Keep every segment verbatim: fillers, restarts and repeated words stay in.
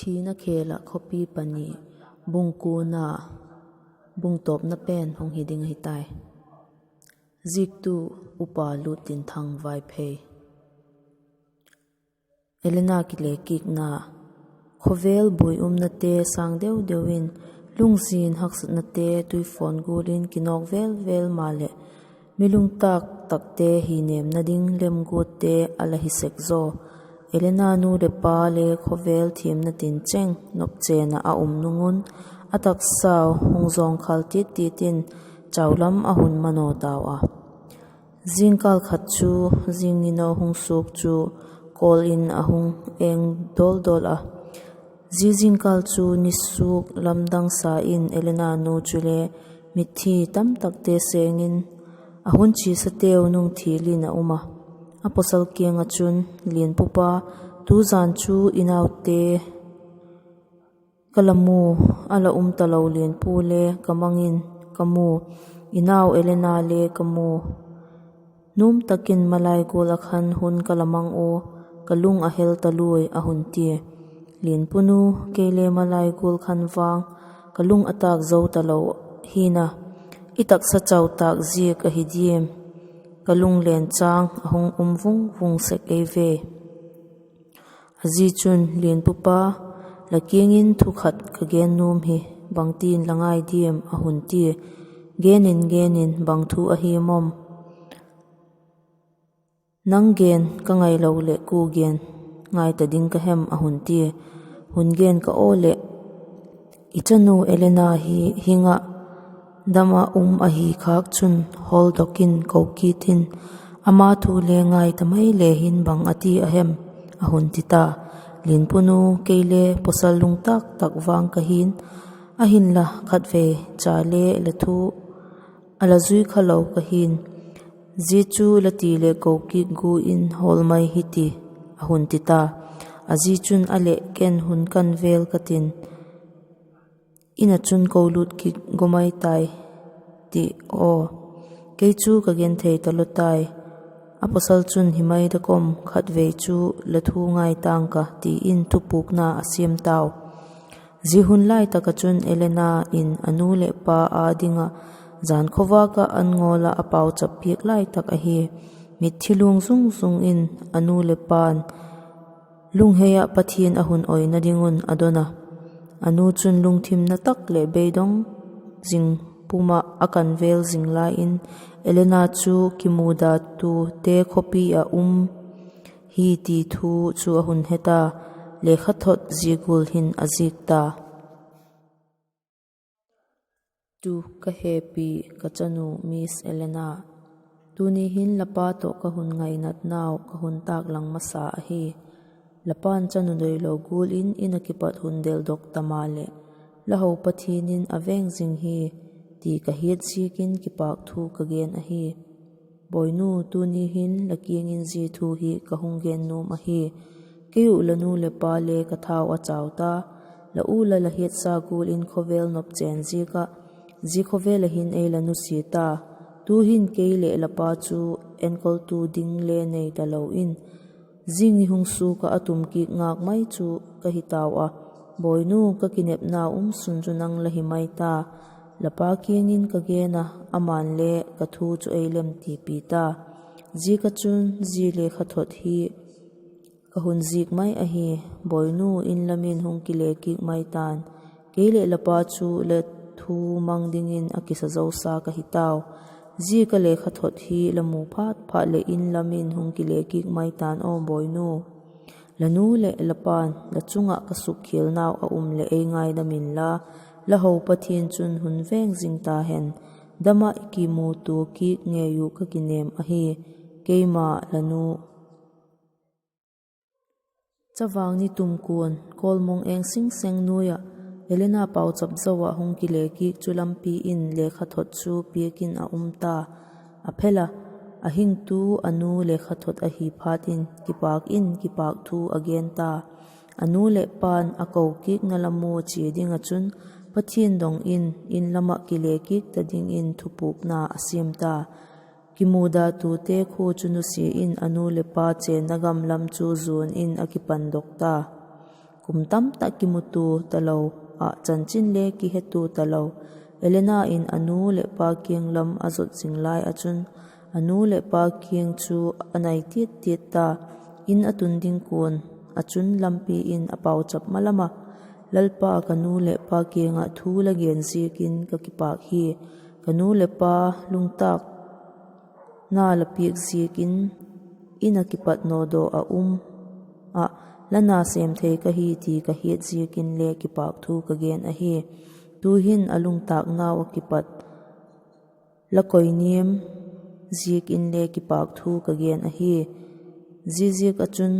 Thina khêl ah khawpi pani. Bung kuana, bung tawpna pen hung hi ding ahi tai. Ziktu: Upa Luttinthang Vaiphei. Elena kile kikna. Khawvel buai umnate sâng deu deu in, lungzin haksatnate tuifawn gual in kinawk vel vel maleh, mi lungtâk takte hi nêmna ding lemguatte a la hi sek zaw. Elena nu leh pa le khawvel thiamna tin cheng nopchên ah a um nung un, a taksau hung zawngkhal tit tit in chaulam a hun manaw tau a. Zingkâl khat chu zing nino hung suak chu kawl in a hung eng dawl dawl a. Zia zingkâl chu nisuak lamdang sa in Elena nu chule mitthi tamtakte seng in, a hun chiasateu nung thial in a um a. A pawsal kiang ah chun, Lianpupa, tu jan chu i naute ka la mu, a la um talo Lianpu le ka mang in ka mu, i nau Elena le ka mu. Nuam tak in malai gual ah khan hun ka la mang ua, ka lung a hel taluai, a hun tia. Lianpu nu, kei le malai gual khan vang ka lung a tâk zo talo hi'n a, i taksa chau tâk ziak ahi diam? Ka lunglen châng a hung um vung vung sek ei ve. A zi chun, Lianpupa, la kiang in thu khat ka gen nuam hi, bangtin la ngai diam? a hun tia. Gen in, gen in, bang thu ahi mawm? Nang gen ka ngailo leh kua gen ngai ta ding ka hem? a hun tia. Hun gen ka aw leh, i chanu Elena hi hing ah dam ah um ahi khâk chun, hawldok in ko kit in, ama thu le ngai ta mai le hin bang a ti a hem? a hun ti ta. Lianpu nu, kei le pawsal lungtâk tak vang ka hi'n, ahinla khatvei cha le la thu a la zui kha lo ka hi'n, zia chu la ti leh ko kik gu in hawl mai hi ti, a hun ti ta. A zi chun, A leh, ken hun kan vel ka tin, in ah chun ko lût kik gu mai tai ti aw, kei chu ka genthei talo tai. A pawsal chun, Hi mai da kawm, khatvei chu la thu ngai tang ka, ti in thupukna a siam tau. Zia hun lai tak ah chun Elena in a nu leh pa â ding ah jan khawvâk ah an ngawl ah a pauchap piak lai tak ahi. Mitthi luang zung zung in a nu leh pa'n lunghei ah Pathian a hun oina ding un a don a. A nu chun lungthimna tak leh beidong zing pum ah a kan vêl zing lai in, Elena chu kimudatuate khawpi ah um hi ti thu chu a hun he ta, lekhathot zia gual hin a zik ta. Tu ka hepi ka chanu Miss Elena, tuni hin la pa tawh ka hun ngainatnau ka hun tâklang masa ahi. La pa'n chanu doilo gual in in ah kipat hun deldok ta maleh, la ho Pathian in a veng zing hi, ti ka hiat ziakin kipâk thu ka gen ahi. Bawinu, tuni hin la kiang in zia thu hi ka hung gen nuam ahi. Kei uh la nu leh pa le ka thau a chau ta, la u la la hiatsa gual in khawvel nopchên ziak ah, zia khawvel ah hin ei la nusia ta. Tu'hin kei leh la pa chu enkawltu ding le nei talo in, zing ni hung suak ah a tum kik ngâk mai chu ka hi tau a. Bawinu, ka kinepna um sun chu nang la hi mai ta. La pa kiang in ka gen a, ama'n le ka thu chu ei lem tipi ta. Ziak ah chun zia lekhathot hi ka hun zik mai ahi. Bawinu, in lam in hung kile kik mai ta'n. Kei leh la pa chu la thu mang dingin a kisa zosa ka hi tau. Zia ka lekhathot hi la mu phat phat leh in lam in hung kile kik mai ta'n aw Bawinu. La nu leh la pa'n la chung ah ka sukkhialnau a um leh ei ngaidam inla, la ho Pathian chun hun veng zing ta hen. Dam ah i kimutua kik ngei uh ka kinêm ahi. Keima la nu. Chavang ni tum kuan, kawlmong eng sing seng nuai ah, Elena pauchap zo ah hung kile kik chu lampi in lekhathot chu piak in a um ta. A phel a, a hingtu a nu lekhathot ahi phat in kipâk in kipâk thu a gen ta. A nu leh pa'n a ko kikna lam ua chia ding ah chun, Pathian dong in, in lam ah kile kik ta dingin thupukna a siam ta. Kimudatuate khua chu nusia in a nu leh pa chênna gam lam chu zuan in a kipandok ta. kum tamtak kimutua talo ah chanchin le kihetua talo. Elena in a nu leh pa kiang lam a zot zing lai ah chun, a nu leh pa kiang chu a nai tiat tiat ta. In a tun ding kuan ah chun lampi in a pauchap malam a, Lalpa, ka nu leh pa kiang ah thu la gen ziakin ka kipâk hi. Ka nu leh pa lungtâkna la piak ziakin In ah kipat nawdaw ah um ah la na sêm thei ka hi ti ka hiat ziakin le kipâk thu ka gen ahi. Tu'hin a lungtâknau ah kipat la koiniam ziakin le kipâk thu ka gen ahi. Ziaziak ah chun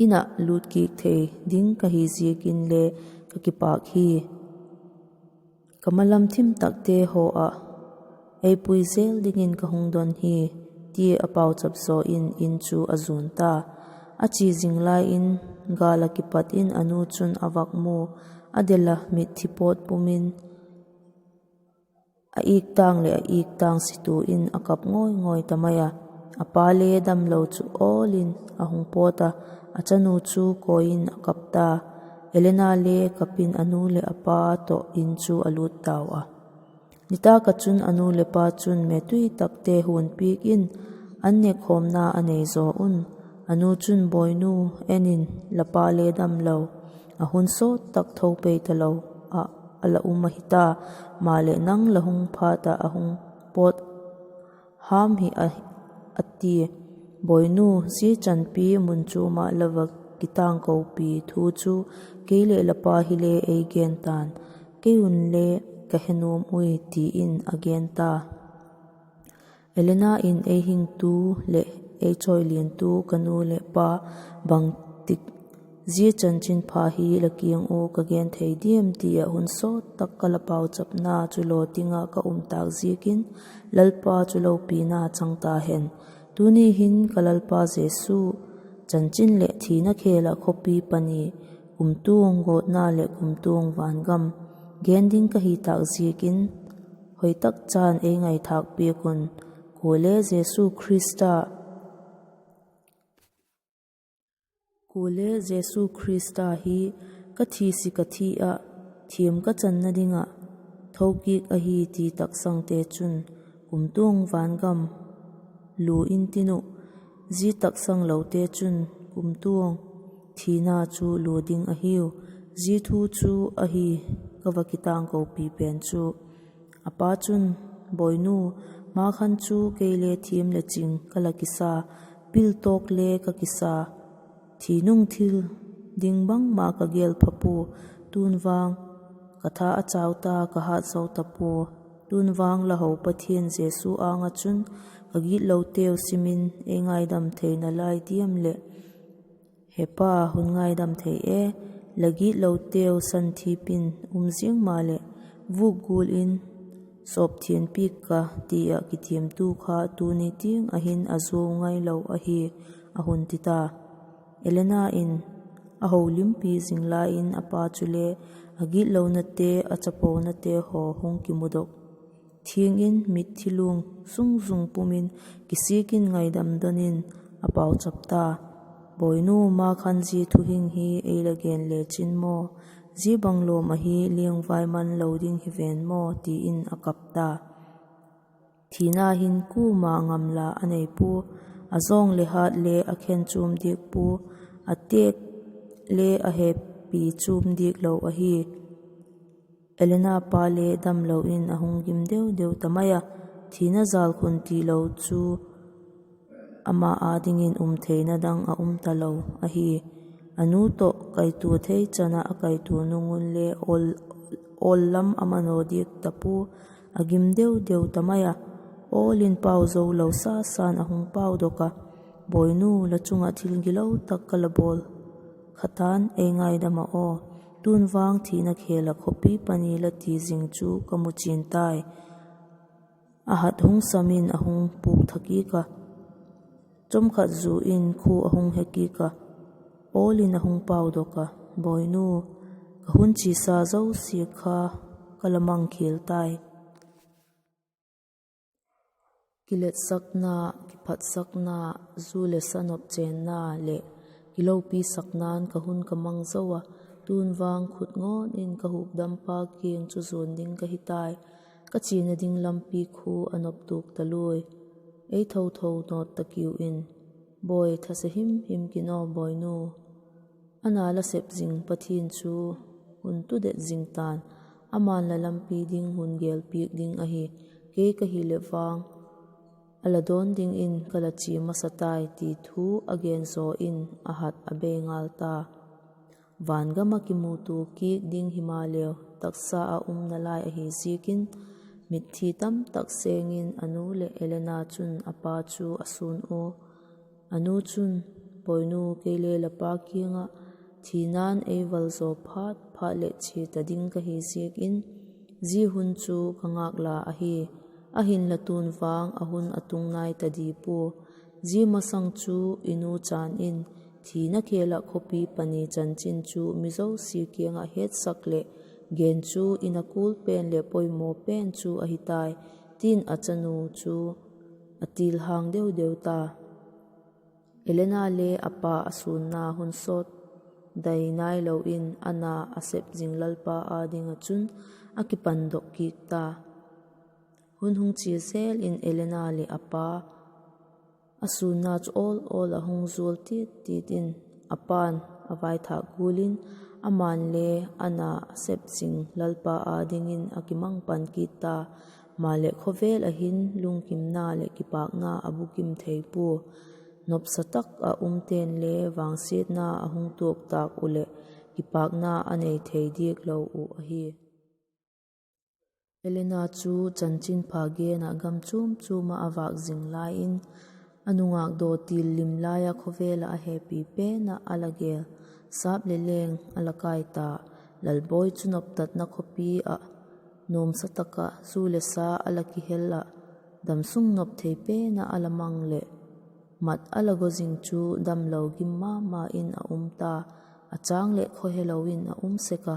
In ah lût kit thei ding ka hi ziakin le ka kipâk hi. Ka malam thim takte haw ah ei pui zel dingin ka hung don hi, tia a pauchap zaw in In chu a zuan ta. A chia zing lai in gâl ah kipat in a nu chun a vak mu. A del a, mitthi pawt pum in a iktâng leh a iktâng situa in a kap ngawi ngawi ta mai a. A pa le damlo chu awl in a hung pawt a, a chanu chu kawi in a kap ta. Elena le kap in a nu leh a pa tawh In chu a lût tau a. Nitâk ah chun a nu leh pa chun metui takte huanpiak in an nêkkhawmna a nei zaw un. A nu chun, Bawinu, en in, la pa le damlo, a hun sawt tak tho pei talo ah a la um ahi ta. Maleh nang la hung phat ah a hung pawt ham hi a, a tia. Bawinu, zia chanpi mun chuam ah la va kitângkopi thu chu kei leh la pa hile ei gen ta'n, kei unle ka he nuam ui, ti in a gen ta. Elena in, Ei hingtu leh ei chawiliantu ka nu leh pa, bangtik zia chanchinpha hi la kiang ua ka gen thei diam? ti ah hun sawt tak ka la pauchapna chu lawting ah ka um tâk ziakin Lalpa chu lopina chang ta hen. Tuni hin ka Lalpa Jesu chanchin leh thina khêl ah khawpi pani, kumtuang gawtna leh kumtuang vangam gen ding ka hi tâk ziakin hoi tak chan ei ngaithâk piak un. Kuale Jesu Khrista, kuale Jesu Khrista hi ka thi sik ah thi ah thiam ka channa ding ah thokik ahi ti taksangte chun kumtuang vangam lua intin uh, zia taksang lote chun kumtuang thina chu lua ding ahiu. Zia thu chu ahi ka va kitângkopi pen chu. A pa chun, Bawinu, ma khan chu kei le thiam leh ching ka la kisa, pil tawk le ka kisa, thi nung thil ding bangma ka gêl pha pua, tun vang ka tha a chau ta, ka hât zo ta pua. Tun vang la ho Pathian Jesu âng ah chun ka gitloteu sim in ei ngaidam theina lai diam leh, He pa, hun ngaidam thei e, la gitloteu santhip in um ziang maleh, vuk gual in sawp thianpiak ka, ti ah kitiamtu kha tuni tiang ah hin a zuau ngailo ahi, a hun ti ta. Elena in a ho limpi zing lai in a pa chule a gitlonate, a chaponate haw hung kimudok thiang in mitthi luang zung zung pum in kisiak in ngaidam don in a pauchap ta. Bawinu, ma khan zia thuhing hi ei la gen le chin maw? Zia bang lawm ahi liangvai man lo ding hi ven maw? ti in a kap ta. Thina hin kuama ngamla a nei pua, a zawng le hat le a khen chuam diak pua, a têk le a hepi chuam diak lo ahi. Elena pa le damlo in a hung gim deu deu ta mai a, thina jâlkhun tilo chu ama â dingin um theina dang a um talo ahi. A nu tawh kaitua thei chan ah a kaitua nung un le awl, awl lam a manaw diak ta pua, a gim deu deu ta mai a, awl in pau zo lo sa sa'n a hung paudok a, Bawinu, la chung ah thil gilo tak ka la bawl kha ta'n, ei ngaidam ah aw. Tun vang thina khêl ah khawpi pani la ti zing chu ka mu chian tai. A hat hung sam in a hung puk tha kik a, chawmkhat zu in khua a hung he kik a, awl in a hung paudok a, Bawinu, ka hun chiasa zosia kha ka la mangkhial tai. Kiletsakna, kiphatsakna, zu le sa nop chênna leh Kilopi sakna'n ka hun ka mang zo a, tun vang khut ngawn in ka hukdampa kiang chu zuan ding ka hi tai. Ka chiana ding lampi khu a noptuak taluai. Ei tho tho nawt ta kiu in, Bawi, thase him him kin aw, Bawinu. A na la sep zing Pathian chu hun tudet zing ta'n, ama'n la lampi ding hun gêlpiak ding ahi. Kei ka hileh vang a la dawn dingin ka la chia masa tai, ti thu a gen zaw in a hat a bei ngal ta. Van gam ah kimutua kik ding himaleu, taksa ah um nalai ahi ziakin, mitthi tamtak seng in a nu leh Elena chun a pa chu a sûn ua. A nu chun, Bawinu, kei le la pa kiang ah thina'n ei val zaw phat phat leh chia ta ding ka hi ziak in, zia hun chu ka ngâk la ahi. Ahinla tun vang a hun a tung nai ta di pua. Zia masang chu i nu chan in, thina khêl ah khawpi pani chanchin chu mi zosia kiang ah hetsak leh gen chu i na kul pen leh poimaw pen chu ahi tai, ti'n a chanu chu a tilhang deu deu ta. Elena le a pa a sûnna hun sawt dai nailo in a na a sep zing Lalpa â ding ah chun a kipandok kit ta. Hun hung chia zel in Elena leh a pa a sûnna chu awl awl ah hung zual tiat tiat in, a pa'n a vaithâk gual in, ama'n le a na a sep zing Lalpa â dingin a kimang pan kit ta. Maleh khawvel ah hin lungkimna leh kipâkna a bukim thei pua. Nopsa tak ah umte'n le vangsiatna a hung tuak tâk uh leh kipâkna a nei thei diak lo uh ahi. Elena chu chanchinpha gen ah gam chuam chuam ah a vâk zing lai in, a nungâk daw til lim lai ah khawvel ah a hepi pen ah a la gel, sâp leh leng a la kai ta. Lalbawi chu noptatna khawpi ah nuamsa tak ah zu le sa a la kihel ah, damsung nop thei pen ah a la mang leh, mat a la gaw zing chu damlo gim ma ma in a um ta. A châng leh khawhelo in a um sek a,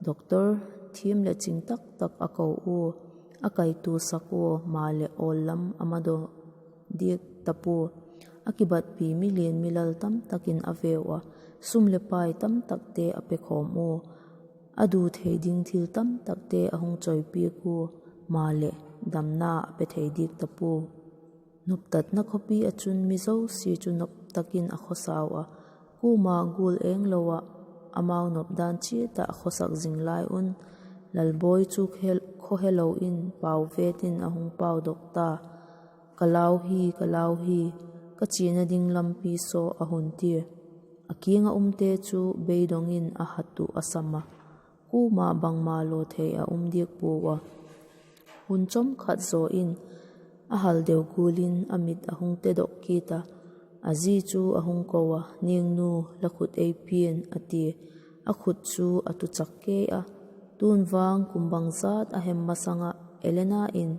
doctor thiam leh ching tak tak a ko ua, a kaituasak ua, maleh awl lam a madaw diak ta pua. A kibatpi milian milal tamtak in a veu a, sum leh pai tamtakte a pekhawm ua, a du thei ding thil tamtakte a hung chawipiak ua, maleh damna a pe thei diak ta pua. Noptatna khawpi ah chun mi zosia chu nop tak in a khawsau a, kuama gual eng lo ah amau nop dan chiat ah a khawsak zing lai un, Lalbawi chu khawhelo in pau vet in a hung paudok ta. Ka lau hi, ka lau hi, ka chiana ding lampi saw, a hun tia. A kiang ah umte chu beidong in a hat uh a sam a, kuama bangma law thei a um diak puau a. Hun chawmkhat zaw in a hal deu gual in a mit a hung tedok kit a, a zi chu a hung ko a, Ningnu, la khut ei pia'n, a tia. A khut chu a tuchak kei a. Tun vang kum bangzat a hem masang ah Elena in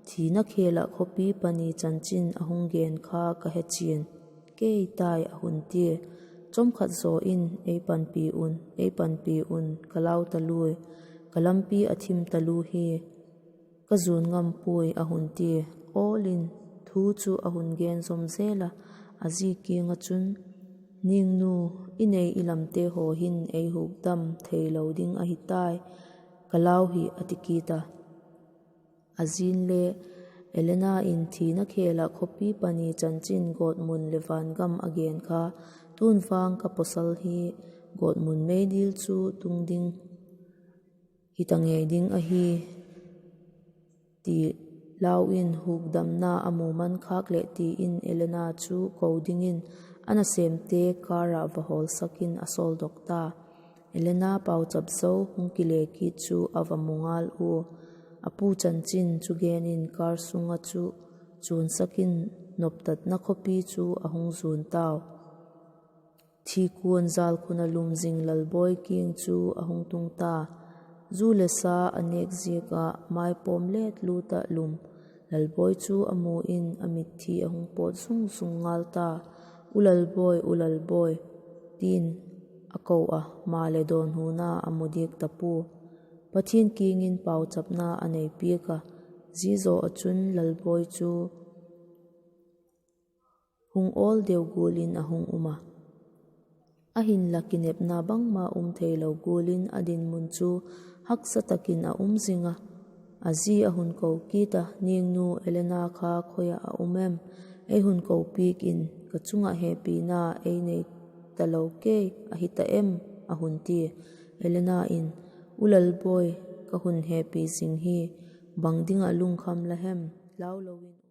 thina khêl ah khawpi pani chanchin a hung gen kha ka he chian kei tai, a hun tia. Chawmkhat zaw in, Ei panpi un, ei panpi un, ka lau taluai, ka lampi a thim talu hi, ka zuan ngam puai, a hun tia. Awl in thu chu a hun gen zom zel a, a zi kiang ah chun, Ningnu, i nei i lamte haw hin ei hukdam theilo ding ahi tai, ka lau hi, a ti kit a. A zi'n le, Elena in thina khêl ah khawpi pani chanchin gawtmun leh vangam a gen kha, tun vang ka pawsal hi gawtmun meidil chu tung ding hita ngei ding ahi, ti lau in hukdamna a mu man khâk leh ti in Elena chu ko dingin a nasêmte car ah va hawlsak in a sawldok ta. Elena pauchap zo hung kile kit chu a va mu ngal ua, a pu chanchin chu gen in car sung ah chu chuansak in noptatna khawpi chu a hung zuan tau. Thikuan zalkhun a lum zing Lalbawi kiang chu a hung tung ta. Zu le sa a nêk ziak ah maipawm let lût ah lum Lalbawi chu a mu in a mitthi a hung pawt zung zung ngal ta. U Lalbawi, U Lalbawi, ti'n a ko a, maleh dawnhuna a mu diak ta pua. Pathian kiang in pauchapna a nei piak a, zia zaw ah chun Lalbawi chu hung awl deu gual in a hung um a. Ahinla kinepna bangma um theilo gual in a dinmun chu haksa tak in a um zing a. A zi a hun ko kit a, Ningnu, Elena kha khoi ah a um em? Ei hun ko piak in, ka chung ah hepina ei nei talo kei ahi ta em? a hun tia. Elena in, U Lalbawi, ka hun hepi zing hi, bang ding ah lungkham la hem? Lau lo in